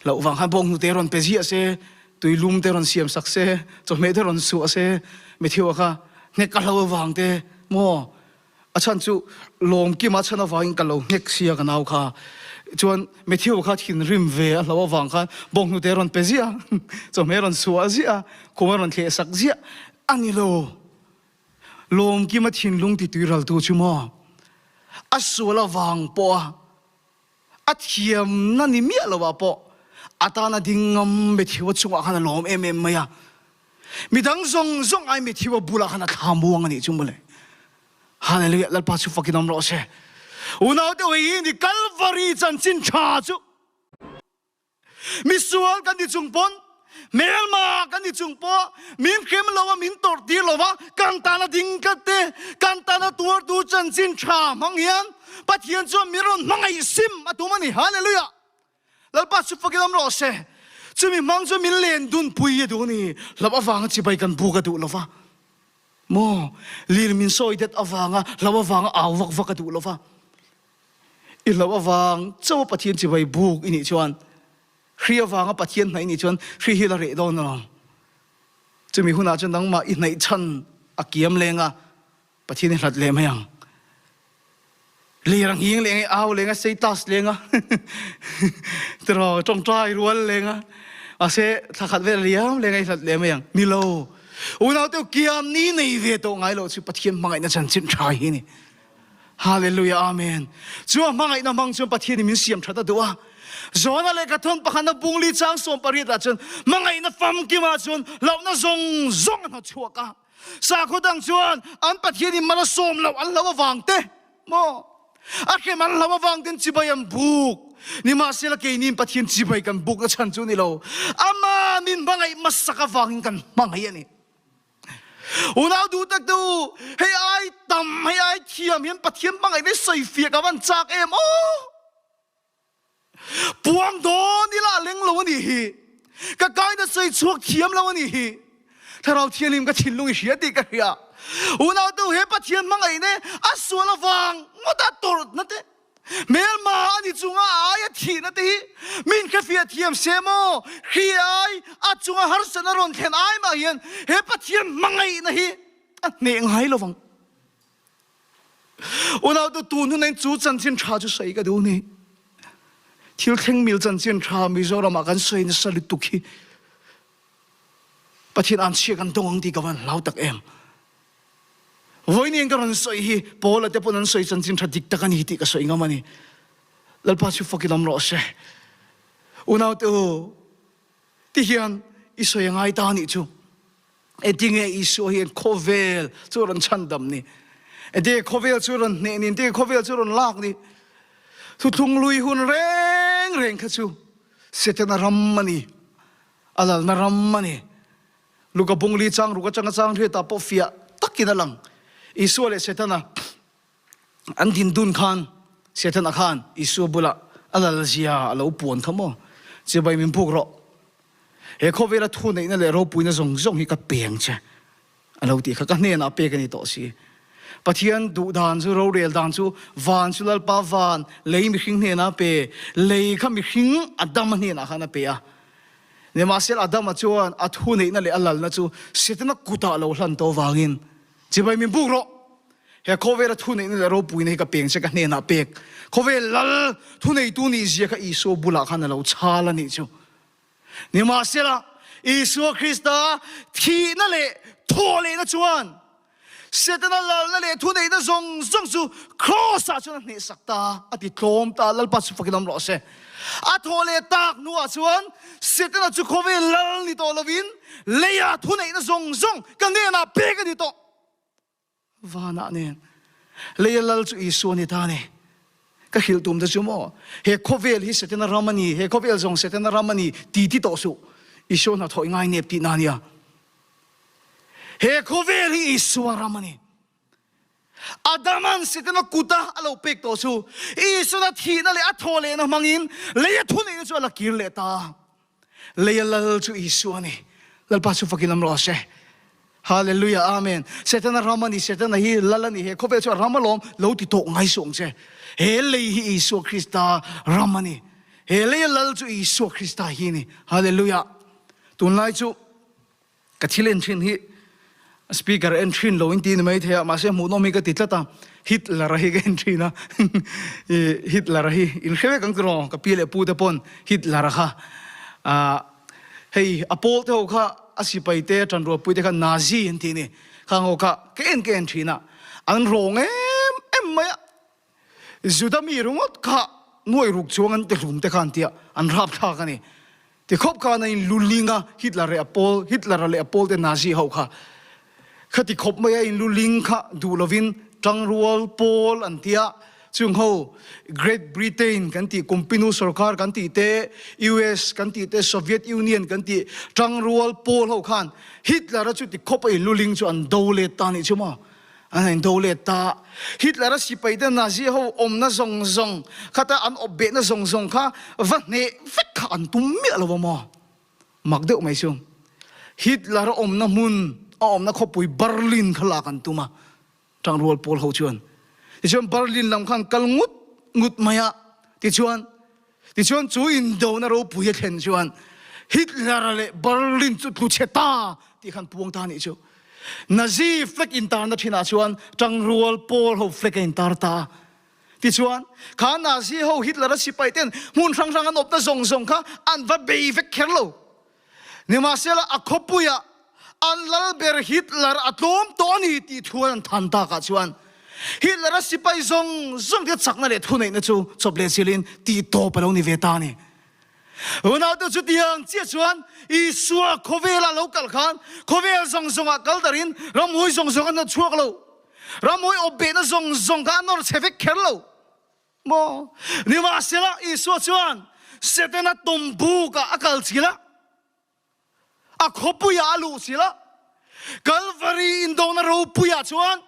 Hlauh vang khan bawnghnute rawn pe ziah se, tui lum te rawn siam sak se, chawhmeh te rawn suah se, mithiau kha hnek a hlauh avang te maw? A chhan chu Lawmkima chhan avangin ka lo nghek sia ka nau kha. Chuan Matthew kha thinrim ve a hlo avang khan bawnghnute a rawn pe ziah a, chawhmeh a rawn suah ziah a, khum a rawn thleh sak ziah a ni lo. Lawmkima thinlung tituiraltu chu maw a sual avang pawha A thiamna ni miah lo ah pawh a tana ding ngam Matthew-a chungah khan a lawm em em mai a. Midang zawng zawng ai Matthew-a bulah khan a thla muang a nih chu mawle. Hallelujah, Lalpa chu fakin awm rawh se. Unaute hei hi ni Kalvari chanchin tha chu. Misual kan ni chung pawn, hmelma kan ni chung pawh min hrem lo a, min tawrh tir lo va, kan tana ding tlat te, kan tana tuartu chanchin tha hmang hian Pathian chuan min rawn hmangaih sim a tum a ni. Hallelujah! Lalpa chu fakin awm rawh se. Chumi hmang chu min len dun pui a duh a ni. Hlauh avanga chibai kan buk a duh lo va. Maw? Lir min sawi det avanga hlauh avanga au vak vak a duh lo va. I hlauh avang chauha Pathian chibai buk i nih chuan, hri avanga Pathian hnaih i nih chuan hri hi la reh dawn alawm. Chumi hunah chuan nangmah i hnaih chhan a kiam leng a, Pathian i hlat leh mai ang. Lir a nghing leng a, i au leng a, seitas leng a, tiraw tawngtai rual leng a, mahse thla khat vel a liam leng a i hlat leh mai ang. Ni lo, unaute kiam ni nei ve tawh ngai loh chu Pathian hmangaihna chanchin tha hi a ni. Hallelujah Amen. Chu a hmangaihna hmang chuan Pathian in min siam that a duh a. Jona lehkha thawn pakhatna bungli chang 18 ah chuan hmangaihna famkimah chuan hlauhna zawng zawng a hnawtchhuak a. Sakhaw dang chuan an Pathian in mal a sawm loh an hlauh avang te maw a hrem an hlauh avang ten chibai an buk. Nimahsela keini in Pathian chibai kan bukna chhan chu ni lo. Ama min hmangaih hmasak avangin kan hmangaih a ni. Unau duh tak te u, hei ai tam, hei ai thiam hian Pathian hmangaih ve sawi fiah ka van chak em aw! Puang dawn ila a leng lo a nih hi. Ka kaina sawi chhuak thiam lo a nih hi. Thlarau Thianghlim ka thinlung i hria tih ka hria. Unau te u, he Pathian hmangaih ne a sual avang ngawt a tawrhna te, Hmelma a ni chunga a aia thihna te hi min hrefiah thiam se maw? Hri ai a chunga harsatna rawn thlen ai mah hian he Pathian hmangaihna hi a hneh ngai lo vang. Unautu tun hun in chu chanchin tha chu sawi ka duh ni. Thil thleng mil chanchin tha Mizoramah kan sawi nasa lutuk hi. Pathian anchhia kan dawng ang tih ka van hlau tak em. Vawiin ka rawn sawi hi Paula te pawn an sawi chanchin tha dik tak a ni tih ka sawi ngam a ni. Lalpa chu fakin awm rawh se. Unaute u, ti hian i sawi a ngai ta a nih chu. Engtinge Isua hian khawvel chu a rawn chhandam ni? Engtinge khawvel chu a rawn hneh ni? Engtinge khawvel chu a rawn lak ni? Thuthlung lui hun reng reng kha chu Setana ram a ni, a lalna ram a ni. Luka bungli chang ruk atanga chang hriatah pawh fiah takin a lang. Isua leh Setana an din dun khan Setana khan Isua bulah a lal zia a lo puan kha maw? Chibai min buk rawh. He khawvela thu neihna leh ropuina zawng zawng hi ka peng che a lo tih kha ka hnenah pek a ni tawh si. Pathian duh dan chu rorel dan chu van chu Lalpa van lei mihring hnenah a pe, lei kha mihring Adama hnenah khan a pe a. Nimahsela Adama chuan a thu neihna leh a lalna chu Setana kutah lo hlan tawh vangin Chibai min buk rawh. He khawvela thuneihna leh ropuina hi ka peng che ka hnenah pek. Khawvel lal thuneitu nih zia kha Isua bulah khan a lo chhal a nih chu. Nimahsela, Isua Krista thihna leh thawhlehna chuan Setana lalna leh thuneihna zawng zawng chu Kraws-ah chuan a hnehsak ta, a ti tlawm ta, Lalpa chu fakin awm rawh se. A thawhleh tak hnuah chuan Setana chu khawvel lal ni tawh lovin leia thuneihna zawng zawng ka hnenah pek a ni tawh. Vanah nen leia lal chu Isua a ni ta a ni. Ka hrilh tum te chu maw, he khawvel hi Setana ram a ni, he khawvel zawng Setana ram a ni ti ti tawh suh. Isua hnathawh i ngai nep tihna a nia. He khawvel hi Isua ram a ni. Adaman Setana kuta a lo pek tawh chu Isuana thihna leh a thaw lehna hmangin leia thuneihna chu a la kir leh ta. Leia lal chu Isua a ni. Lalpa chu fakin awm rawh se. Hallelujah Amen. Setana ram a ni, Setana hi lal a ni, he khawvel chu a ram alawm lo ti tawh ngai suh ang che. He lei hi Isua Krista ram a ni. He leia lal chu Isua Krista hi a ni. Hallelujah. Tunlai chu Ka thil en thin hi speaker en thin lo in ti ni mai thei a, mahse hmuhnawm hi ka ti tlat a, Hitler-a hi ka en thin a, Hitler-a hi in hre vek ang tiraw, ka pi leh pu te pawn Hitler-a kha ah hei a pawl te ho kha a sipai te tanrualpui te kha Nazi an tih ni, khang ho kha ka en ka en thin a, an rawng em em mai a. Juda mi ringawt kha nuai ruk chuang an ti hlum te khan tia an rapthlak a ni. Ti khawp khan a in luling a, Hitler leh a pawl, Hitler-a leh a pawl te Nazi ho kha khati khawp mai a in luling kha duh lovin tangrual pawl an tia chung ho Great Britain kan tih Kumpinu sorkar kan tih te, US kan tih te, Soviet Union kan tih tangrual pawl ho khan Hitler-a chu ti khawp a in luling chu an do let ta nih chu maw. An han do let ta. Hitler-a sipai te Nazi ho awmna zawng zawng khata an awp behna zawng zawng kha va hneh vek kha an tum miah lo a maw? Mak deuh mai chu. Hitler-a awmna hmun, a awmna khawpui Berlin kha lak an tum a, tangrual pawl ho chuan. Tichuan Berlin lam khan kal ngut ngut mai a, tichuan Tichuan chu indona ropui a thlen chuan Hitler-a leh Berlin chu tlu chhe ta tih khan puang ta anih chu. Nazi flag intarna thinah chuan tangrual pawl ho flag a intar ta. Tichuan kha Nazi ho Hitler-a sipai ten hmun hrang hrang an awpna zawng zawng kha an va bei vek kher lo. Nimahsela a khawpuiah an lal ber Hitler a tlawm tawh a ni tih thu an than takah chuan Hitler-a sipai zawng zawng te chakna leh thuneihna chu chawp leh chilhin tih tawp a lo ni ve ta a ni. Unaute chutiang chiah chuan Isua khawvela lo kal khan khawvel zawng zawngah kal darin ramhuai zawng zawng a hnawt chhuak lo. Ramhuai awpbehna zawng zawng kha a nawr chhe vek kher lo. Maw? Nimahsela, Isua chuan Setana tawmbukah a kal chil a, a khawpuiah a luh chil a. Kalvari indona ropuiah chuan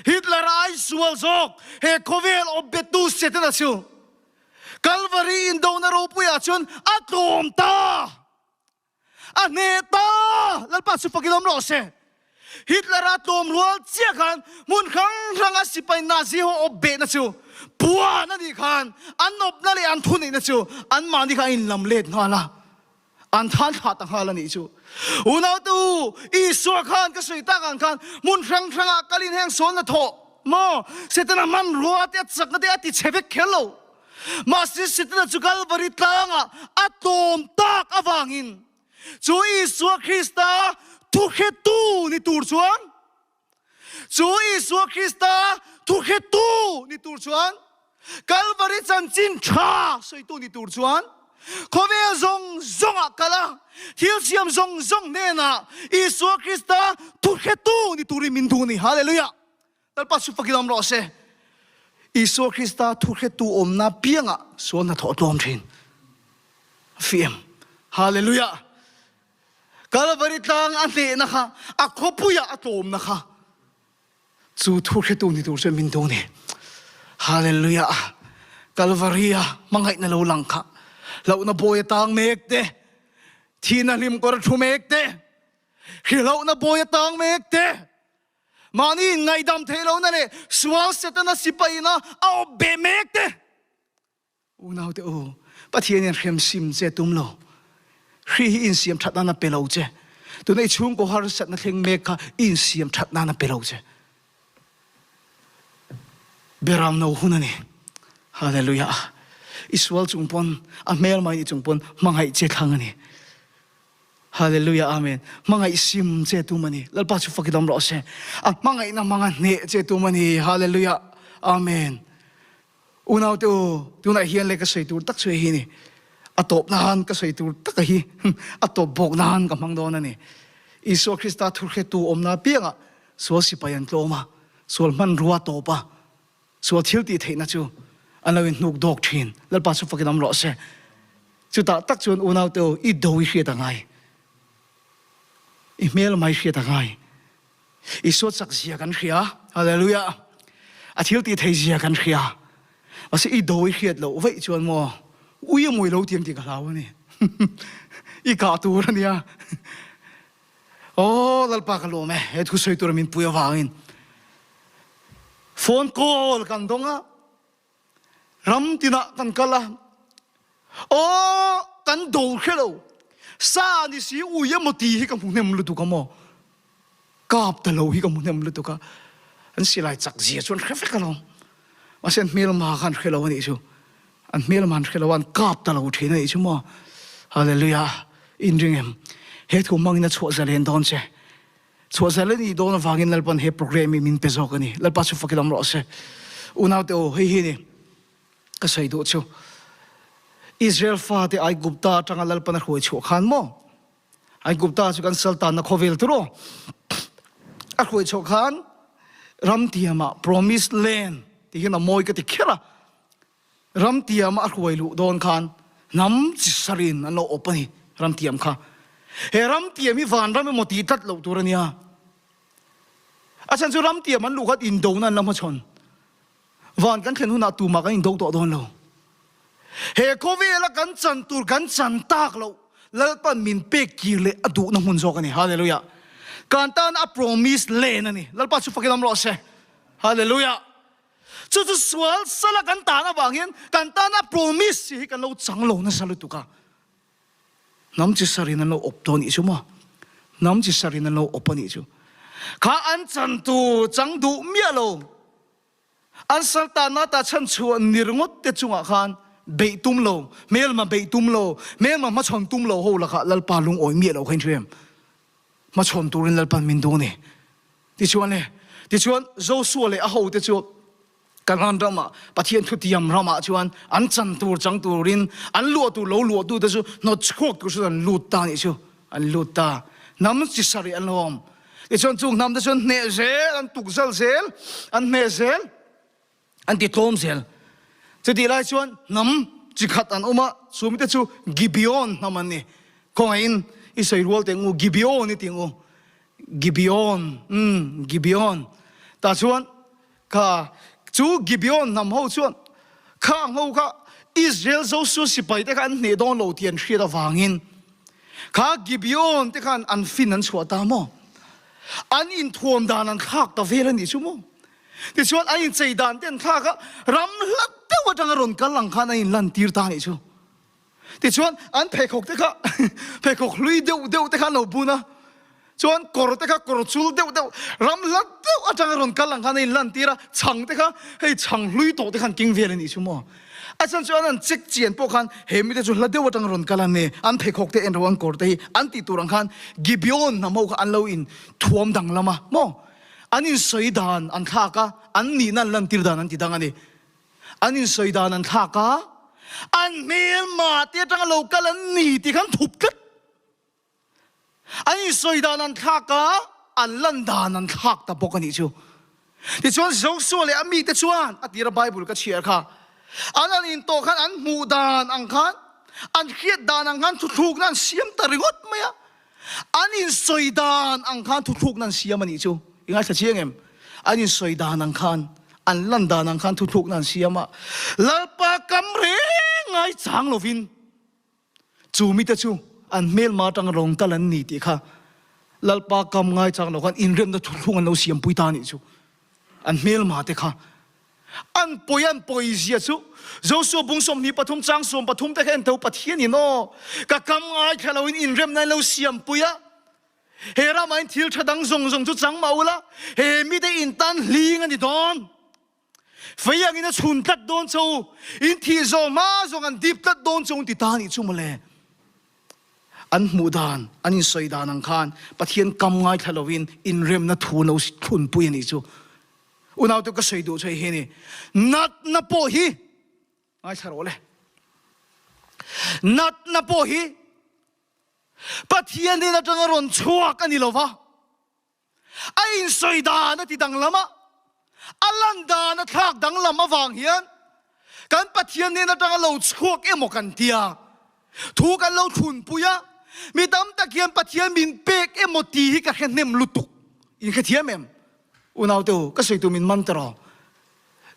Hitler ai sual zawk he khawvel awpbettu Setana chu Kalvari indona ropuiah chuan a tlawm ta. A hneh ta! Lalpa chu fakin awm rawh se. Hitler-a tlawm rual chiah khan hmun hrang hranga sipai Nazi ho awp behna chu puan a nih khan an awpna leh an thuneihna chu anmahni kha a inlam let nghal a, an than thlah ta nghal a nih chu. Unaute u, Isua khan ka sawi tak ang khan hmun hrang hrangah kalin heng sawn a thawh maw? Setana hmanrua te a chakna te a ti chhe vek kher lo. Mahse Setana chu Kalvari tlangah a tlawm tak avangin. Chu Isua Krista thuhretu ni tur chuan, chu Isua Krista thuhretu ni tur chuan, Kalvari chanchin tha sawitu ni tur chuan, khawvel zawng zawngah kal a, thil siam zawng zawng hnenah Isua Krista thuhretu ni turin min duh a ni. Hallelujah! Lalpa chu fakin awm rawh se. Isua Krista thuhretu awmna piangah sual hnathawh a tlawm thin. A fih em? Hallelujah! Kalvari tlang a hnehna kha, a khawpuiah a tlawmna kha, chu thuhretu ni tur chuan min duh ni. Hallelujah! Kalvari-a hmangaihna lo lang kha, hlauhna bawi a tang mek te, thihna hlim kawr a thu mek te, hrilhlohna bawi a tang mek te, Mahni inngaihdam theih lohna leh sual Setana sipaina a awp beh mek te. Unaute u, Pathian hian hrem sim che tum lo. Hri hi insiam that nan a pe lo che. Tuna i chhungkaw harsatna thleng mek kha i insiam that nan a pe lo che. Beram no hun a ni. Hallelujah. I sual chung pawn, a hmelma i chung pawn hmangaih che thlang a ni. Hallelujah Amen. Hmangaih sim che tum a ni. Lalpa chu fak i dam rawh se. A hmangaihna hmanga hneh che tum a ni. Hallelujah Amen. Unau te u, tunah hian le ka sawi tur tak chu hei hi ni. A tawp nan ka sawi tur tak a hi a tawp bawk nan ka hmang dawn a ni. Isua Krista thurhretu awmna apiangah sual sipai an tlawm a, sual hmanrua tawp a, Sual thil tih theihna chu an lo inhnuk dawk thin. Lalpa chu fakin awm rawh se. Chutah tak chuan unaute u, i do i hriat a ngai. I hmel mai hriat a ngai. Isua chak zia kan hria. Hallelujah. A thil tih thei zia kan hria. Mahse i do i hriat loh vaih chuan maw ui a mawi lo tiang tih ka hlau a ni. I kah tur a nia. Aw Lalpa ka lawm e, he thu sawi tura min pui avangin. Phone call kan dawng a, ram tinah kan kal a, aw kan do hre lo, sa ni si ui emaw ti hi ka hmu hnem lutuk a maw, kap ta lo hi ka hmu hnem lutuk a, an silai chak zia chu an hre vek alawm, mahse an hmelma kha an hre lo a nih chu, an hmelma an hre lo a, an kap ta lo thin a nih chu maw, Hallelujah, inring em, he thu hmangin a chhuah zalen dawn che. Chhuah zel a nih dawn avangin Lalpa'n he programme hi min pe zawk a ni. Lalpa chu fakin awm rawh se. Unaute aw, hei hi ni ka sawi duh chu. Israel fate Aigupta atanga Lalpa'n a hruai chhuah khan maw? Aigupta chu kan sal tanna khawvel tur aw. A hruai chhuah khan ram tiamah promised land tih hian a mawi ka ti kher a. Ram tiama a hruai luh dawn khan hnam chi sarin an lo awp a ni, ram tiam kha. He ram tiam hi vanram emaw tih tlat loh tur a nia. A chhan chu ram tiam an luh khan indona an la hmachhawn. Van kan thlen hunah tumah kan indo tawh dawn lo. He khawvela kan chan tur kan chan tak loh Lalpan min pek kir leh a duhna hmun zawk a ni. Hallelujah. Kan tan a promise len a ni. Lalpa chu fakin awm rawh se. Hallelujah. Chu chu sual sala kan tan avang hian kan tana promise hi kan lo chang lo nasa lutuk a. Hnam chi sarin an lo awp tawh a nih chu maw? Hnam chi sarin an lo awp a nih chu. Kha an chan tur chang duh miah lo. An sal tanna ta chhan chhuah ni ringawt te chungah khan beih tum lo, hmelma beih tum lo, hmelma hmachhawn tum lo ho lakah Lalpa lungawi miah lo kha in hria em? Hmachhawn turin Lalpan min duh a ni. Tichuan le, tichuan Josua leh a hote chu Kanaan ramah, Pathian thutiam ramah chuan an chan tur chang turin an luah tur lo luahtute chu hnawt chhuak tur chuan an lut ta a nih chu, an lut ta. Hnam chi sarih an lo awm. Tichuan chung hnamte chu an hneh zel, an tukzal zel, an hneh zel. An ti tlawm zel. Chutih lai chuan hnam chi khat an awm a, chu mite chu Gibeon hnam an ni. Khawngaihin i sawi rual teh ang u, Gibeon i ti ang u. Gibeon, umm, Gibeon. Tah chuan kha chu Gibeon hnam ho chuan khang ho kha Israel Josua sipai te kha an hneh dawn lo tih an hriat avangin kha Gibeon te khan an fin an chhuah ta maw? An inthuam dan an thlak ta vel a nih chu maw? Tichuan an inchei dan te an thlak a, ram hla deuh atanga rawn kal ang khan an inlantir ta a nih chu. Tichuan an pheikhawk te kha pheikhawk hlui deuh deuh te kha an lo bun a, chuan kawr te kha kawr chul deuh deuh ram hla deuh atanga rawn kal ang khan an inlantir a, chhang te kha hei chhang hlui tawh te kha an keng vel a nih chu maw. A chhan chu an han check chian pawh khan he mite chu hla deuh atang rawn kal an ni, an pheikhawk te en ro an kawr te hi an tih tur ang khan Gibeon hnam ho kha an lo in thuam danglam a maw? An insawi dan an thlak a, an nihna an lantir dan an ti dang a ni. An insawi dan an thlak a, an hmelma te atanga lo kal an ni tih khan thup tlat. An insawi dan an thlak a, an lan dan an thlak ta bawk a nih chu. Tichuan Joshua leh a mite chuan a tira Bible ka chhiar kha, an han intawh khan an hmuh dan ang khan, an hriat dan ang khan thuthlukna an siam ta ringawt mai a. An insawi dan ang khan thuthlukna an siam a nih chu. I ngaithla chiang em? An insawi dan ang khan, an lan dan ang khan thuthlukna an siam a. Lalpa kam reng ngai chang lovin chu mite chu an hmelma atanga rawn kal an ni tih kha Lalpa kam ngai chang lo khan inremna thuthlung an lo siampui ta a nih chu. An hmelma te kha An pawi an pawi zia chu Joshua bung 23 chang 13 te kha en tho Pathian in aw ka kam ngaithla lo in inremna in lo siam pui a he ramah in thil tha dang zawng zawng chu chang mah ula he mite in tan hling a ni dawn fei ang in a chhun tlat dawn cho in thih zawng hma zawng an dip tlat dawn cho ti ta nih chu mawle an hmuh dan an insawi dan ang khan Pathian kam ngaithla lo in inremna thu lo thlunpui a nih chu. Unaute ka sawi duh chu hei hi a ni, natna pawh hi ngaithla rawh le, natna pawh hi Pathian hnen atanga rawn chhuak a ni lo va, a insawi dan a ti danglam a, a lan dan a thlak danglam avang hian kan Pathian hnen atanga lo chhuak emaw kan tia, thu kan lo thlunpui a, mi tam tak hian Pathian min pek emaw tih hi ka hre hnem lutuk, in hrethiam em? Unaute u, ka sawi tur min man ta rawh.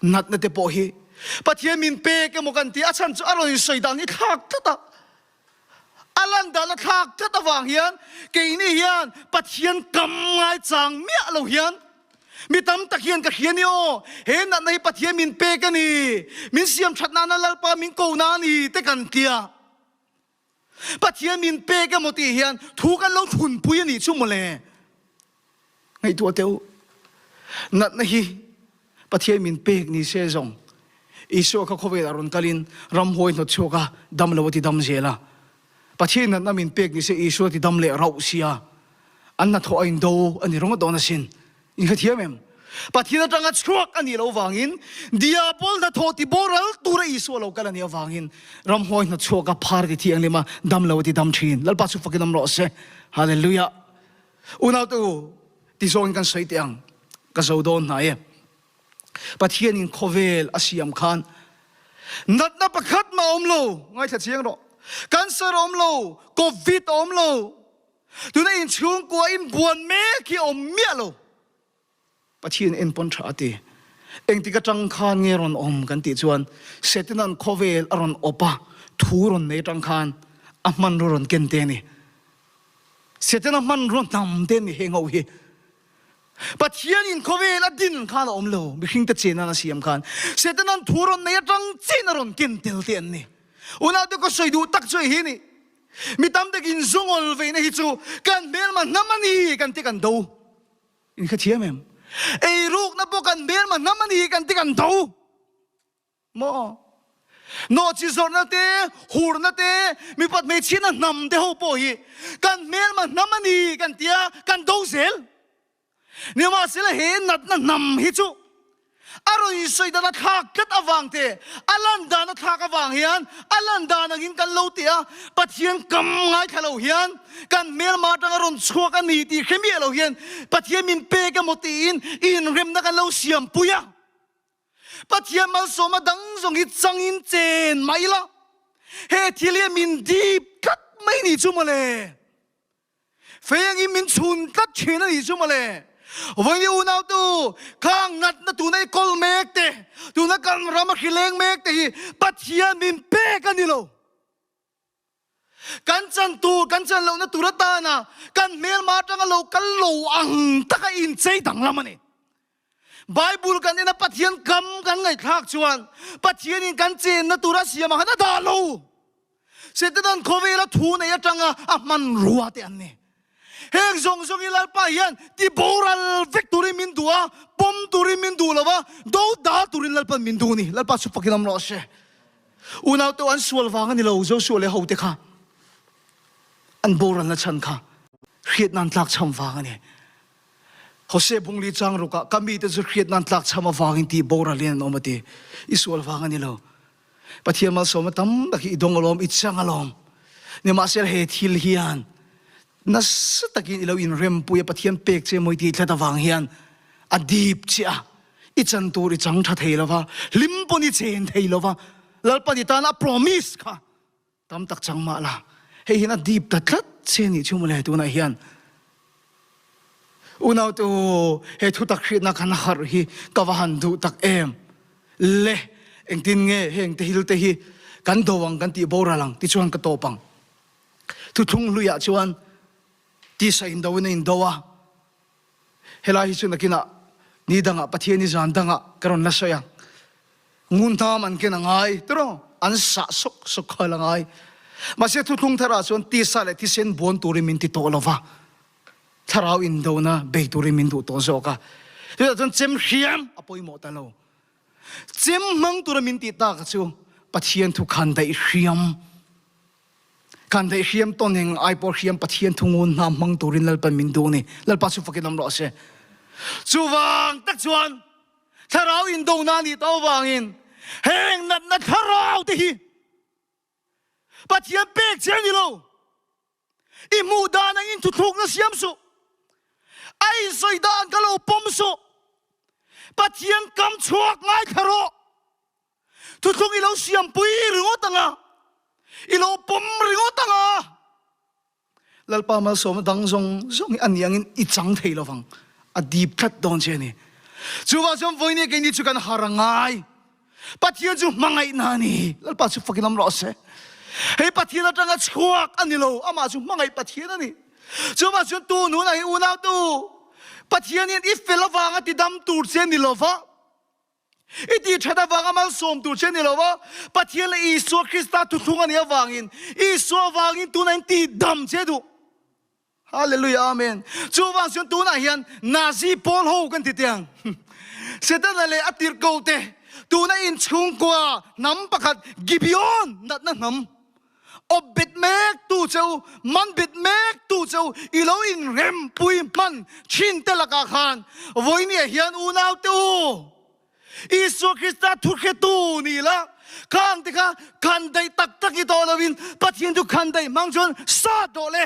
Natna te pawh hi Pathian min pek emaw kan ti, a chhan chu a rawn insawi dan hi thlak tlat a, a lan dan a thlak tlat avang hian keini hian Pathian kam ngaichang miah lo hian mi tam tak hian ka hria ni aw, he natna hi Pathian min pek a ni, min siam that nana Lalpa min ko na a ni te kan tia. Pathian min pek emaw tih hian thu kan lo thunpui a nih chu mawle. Ngaihtuah teh u. Natna hi Pathian min pek ni se zawng Isua kha khawvelah rawn kalin ramhuai hnawt chhuak a, dam lo a ti dam zel a. Pathian natna min pek ni se Isua ti dam leh rauh sia. An hnathawh a indo a ni ringawt dawn asin. In hrethiam em? Pathian atanga chhuak a nih loh vangin Diabol hnathawh ti boral tura Isua lo kal a nih avangin ramhuai hnawtchhuak a phar ti thianghlim a, dam lo a ti dam thin. Lalpa chu fakin awm rawh se. Hallelujah. Unaute u, ti zawngin kan sawi teh ang. Ka zo dawn hnai e. Pathianin khawvel a siam khan natna pakhat mah a awm lo. Ngaithla chiang rawh. Cancer a awm lo, Covid a awm lo. Tuna inchhungkua inbuan mek hi a awm miah lo. Pathian en pawn tha a ti. Engtik atang khan nge rawn awm kan tih chuan Setanan khawvel a rawn awp a, thu rawn nei atang khan a hmanraw rawn ken te a ni. Setana hmanraw hnam te a ni heng ho hi. Pathianin khawvel a din khan a awm lo, mihringte chenan a siam khan Setanan thu rawn nei atang chiin a rawn ken tel te an ni. Unaute ka sawi duh tak chu hei hi a ni. Mi tam takin zungawl veina hi chu kan hmelma hnam a ni kan ti kan do. In hrethiam em? Eirukna pawh kan hmelma hnam a ni kan ti kan do. Maw? Nawhchi zawrhna te, hurna te, mipat hmeichhiatna hnam te ho pawh hi kan hmelma hnam a ni kan tia kan do zel. Nimahsela he natna hnam hi chu a rawn insawi dan a thlak tlat avang te, a lan dan a thlak avang hian a lan dan angin kan lo ti a, Pathian kam ngaithla lo hian kan hmelma atanga rawn chhuak a ni tih hre miah lo hian Pathian min pek emaw tiin inremna kan lo siampui a. Pathian malsawma dang zawng hi changin chen mai la, he thil hi min dip tlat mai ni chu mawle. Fei angin min chhun tlat thin a nih chu mawle. Vawiin unautu, khang natna tuna i kawl mek te, tuna kan ram a hri leng mek te hi Pathian min pek a ni lo. Kan chan tur, kan chan lohna tur atana kan hmelma atanga lo kal lo ang taka inchei danglam a ni. Bible kan en a Pathian kam kan ngaihthlak chuan Pathianin kan chenna tur a siam ang khan a dah lo. Setanan khawvela thu nei atanga a hmanrua te an ni. Heng zawng zawng hi Lalpa hian ti boral vek turin min duh a, pawm turin min duh lo va, do dal turin Lalpan min duh a ni. Lalpa chu fakin awm rawh se. Unaute an sual vang a ni lo, Joshua leh hote kha an boralna chhan kha hriatna an tlakchham vang a ni. Hosea bungli chang rukah ka mite chu hriatna an tlakchham avangin tih boralin an awm a ti. I sual vang a ni lo. Pathian malsawmna tam tak hi i dawng alawm, i chang alawm. Nimahsela he thil hian nasa takin i lo inrempui a, Pathian pek che mawi tih tlat avang hian a dip che a, i chan tur i chang tha thei lo va, hlim pawn i chen thei lo va, Lalpan i tana a promise kha tam tak chang mah la, hei hian a dip ta tlat che nih chu mawle tunah hian. Unaute u, he thutak hriatna kan harh hi ka va han duh tak em! Le, engtin nge heng te hil te hi kan do ang kan tih boral ang tichuan ka tawp ang. Thuthlung hluiah chuan tisa indo in a indo a, helai hi chu nakinah ni dangah Pathian i zan dangah ka rawn la sawi ang. Ngunhnam an ken a ngai tiraw? An sah sawk sawk kha la ngai. Mahse thuthlung tharah chuan tisa leh thisen buan turin min ti tawh lo va, thlarau indona bei turin min duh tawh zawk a. Chutah chuan chem hriam a pawimawh ta lo. Chem hmang tura min tih tak chu Pathian thu khan daih hriam. Kan daih hriam tawn eng ai pawh hriam Pathian thu ngun hna hmang turin Lalpan min duh a ni. Lalpa chu fakin awm rawh se. Chuvang tak chuan Thlarau indona a nih tawh avangin heng natna thlarau te hi Pathian pek che a ni lo. I hmuh dan angin thuthlukna siam suh. A insawi dan ka lo pawm suh. Pathian kam chhuak ngaithla rawh. Thuthluk i lo siampui ringawt ang a, i lo pawm ringawt ang a. Lalpa malsawmna dang zawng zawng hi a ni angin i chang thei lo vang, a dip tlat dawn che a ni. Chuvang chuan vawinia keini chu kan har a ngai. Pathian chu hmangaihna a ni. Lalpa chu fakin awm rawh se. Hei Pathian atanga chhuak a ni lo, amah chu hmangaih Pathian a ni. Chuvang chuan tu nunah hi unautu, Pathian hian i fel avanga tidam tur che a ni lo va. I tih that avanga malsawm tur che ni lo va, Pathian leh Isua Krista thuthlung a nih avangin, Isua avangin tunah in tih dam che duh. Hallelujah Amen. Chuvang chuan tunah hian Nazi pawl ho kan ti tiang. Setana leh a tirhko te tuna inchhungkua hnam pakhat Gibeon natna hnam Awp bet mek tu cheu, man bet mek tu cheu i lo inrempui hman thin te lakah khan vawinia hian unau te u, Isua Krista thuhretu ni la, khang te kha khan daih tak tak i tawh loin Pathian chu khan daih hmang chuan sat rawh le,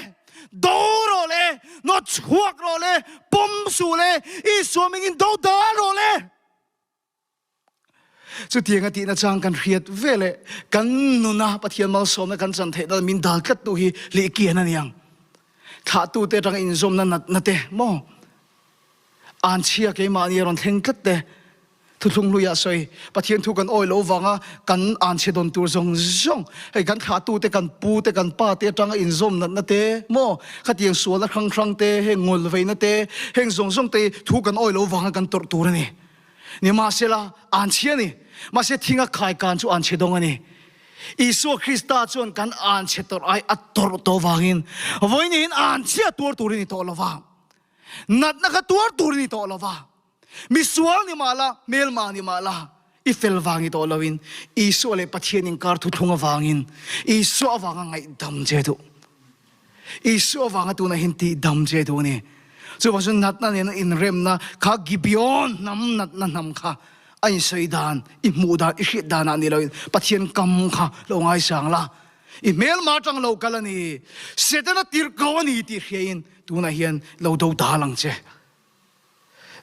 do rawh le, nawt chhuak rawh le, pawm suh le, Isua mingin do dal rawh le. Chutiang a tihna chang kan hriat ve leh kan nuna Pathian malsawmna kan chan theihna min dal tlattu hi lehkian a ni ang. Thlahtute atanga inzawmna natna te maw anchhia keimahni a rawn thleng tlat te thuthlung hluiah sawi Pathian thu kan awi lo vanga kan anchhe dawn tur zawng zawng hei kan thlahtute kan pu te kan pa te atanga inzawm natna te maw khatiang sualna hrang hrang te heng ngawlveina te heng zawng zawng te thu kan awi lo vanga kan tawrh tur a ni. Nimahsela, anchhia a ni. Mahse, thinga khaikan chu anchhe dawng a ni. Isua Krista chuan kan anchhe tawrh ai a tawrh tawh vangin vawiin anchhia tuar turin i tawh lo va. Natna kha tuar turin i tawh lo va. Misual ni mah la, hmelma ni mah la, i fel vang i tawh loin Isua leh Pathian inkar thuthlung avangin Isua avanga ngaihdam che duh. Isua avanga tunah hian tihdam che duh a ni. Chuvang chuan natna nena inremna kha Gibeon hnam natna hnam kha a insawi dan, i hmuh dan, i hriat danah ni loin Pathian kam kha lo ngaisang la. I hmelma atang lo kal a ni, Setana tirhko a ni tih hriain tunah hian lo do dal ang che.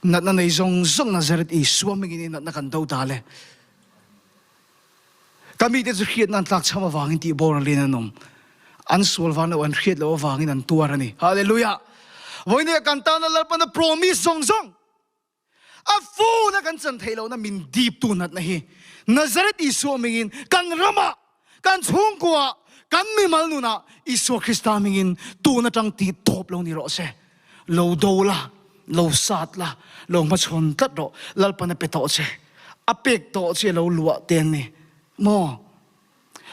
Natna nei zawng zawng Nazareth Isua hmingin i natna kan do dal e. Ka mite chu hriatna an tlakchham avangin tih bawr alin an awm. An sual van lo an hriat loh avangin an tuar a ni. Hallelujah! Vawinia kan tana Lalpana promise zawng zawng a funa kan chan theih lohna min dip tu natna hi Nazareth Isua mingin kan ramah, kan chhungkuaah, kan mimal nunah Isua Krista mingin tun atang tih tawp lo ni rawh se. Lo do la, lo sat la, lo hmachhawn tlat rawh, Lalpan a pe tawh che. A pek tawh che lo luah te an ni maw?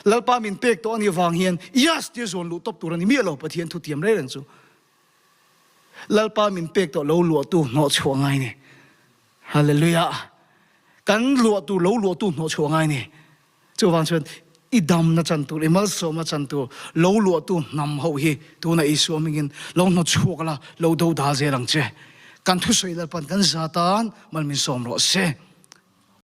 Lalpa min pek tawh a nih vang hian yes tia zawn luh tawp tur a ni miah lo Pathian thu tiam reng reng chu. Lalpa min pek tawh lo luahtu hnawh chhuah ngai ni. Hallelujah! Kan luahtu lo luahtu hnawh chhuah ngai ni. Chuvang chuan. I damna chan tur, i malsawmna chan tur lo luahtu hnam ho hi tuna Isua hmingin lo hnawt chhuak la, lo do dal zel ang che. Kan thusawi Lalpan kan za tan mal min sawm rawh se.